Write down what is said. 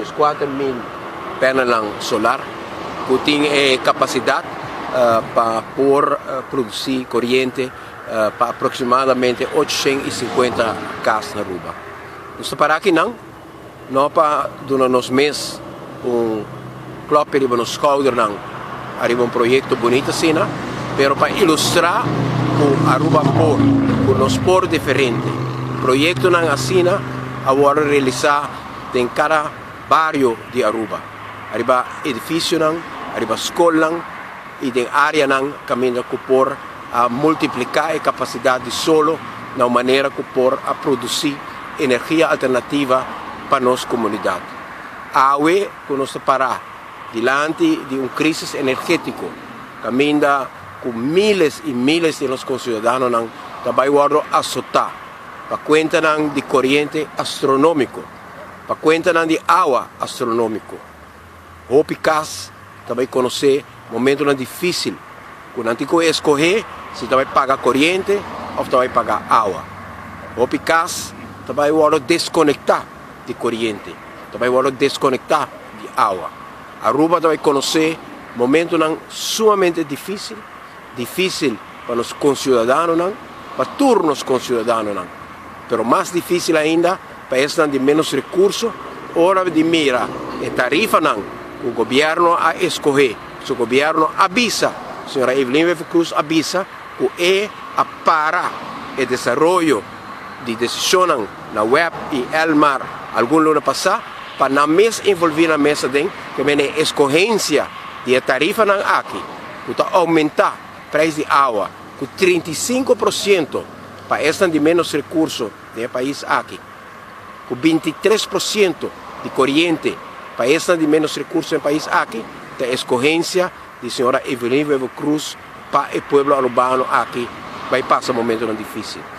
14 mil panel solar ku tin e kapasidat pa por produsí koriente pa aproksimadamente 850 kas na Aruba. Nos para aki no, no pa duna nos mes un klap riba nos skoudernan ariba un proyekto bunita asina, pero pa ilustrá ku Aruba por, ku nos por diferente. Proyektonan asina a wòrdu realisá den kada bario di Aruba. Ariba edifisionan, ariba skolnan i den áreanan kaminda ku por a multipliká e kapasidat di solo na un manera ku por a produsí energia alternativo pa nos komunidat. Awe, ku nos para dilanti di un krísis energétiko, kaminda ku míles i míles di nos konsiudadanonan ta bai wòrdu asotá pa kuentanan di koriente astronómiko, pa kuentanan di awa astronómiko. Hopi kas ta bai konosé momentonan difísil, ku nan tin ku skohe si ta bai paga koriente òf ta bai paga awa. Hopi kas ta bai wòrdu deskonektá di koriente, ta bai wòrdu deskonektá di awa. Aruba ta bai konosé momentonan sumamente difísil, difísil pa nos konsiudadanonan, pa tur nos konsiudadanonan. Pero mas difísil ainda pa esnan di menos rekurso, ora di mira e tarifanan ku gobièrnu a skohe, si gobièrnu a bisa, señora Evelyn Wever-Croes a bisa, ku e a para e desaroyo di desishon na WEB i Elmar algun luna pasá, pa nan mes envolví na mesa den, ku e eskohensia di tarifanan aki, ku ta oumentá preis di awa ku 35% pa esnan di menos rekurso den e pais aki, ku 23% di koriente pa esnan di menos rekurso den e pais aki, ta eskohensia di señora Evelyn Wever-Croes pa e pueblo arubano aki bai pasa momentonan difísil.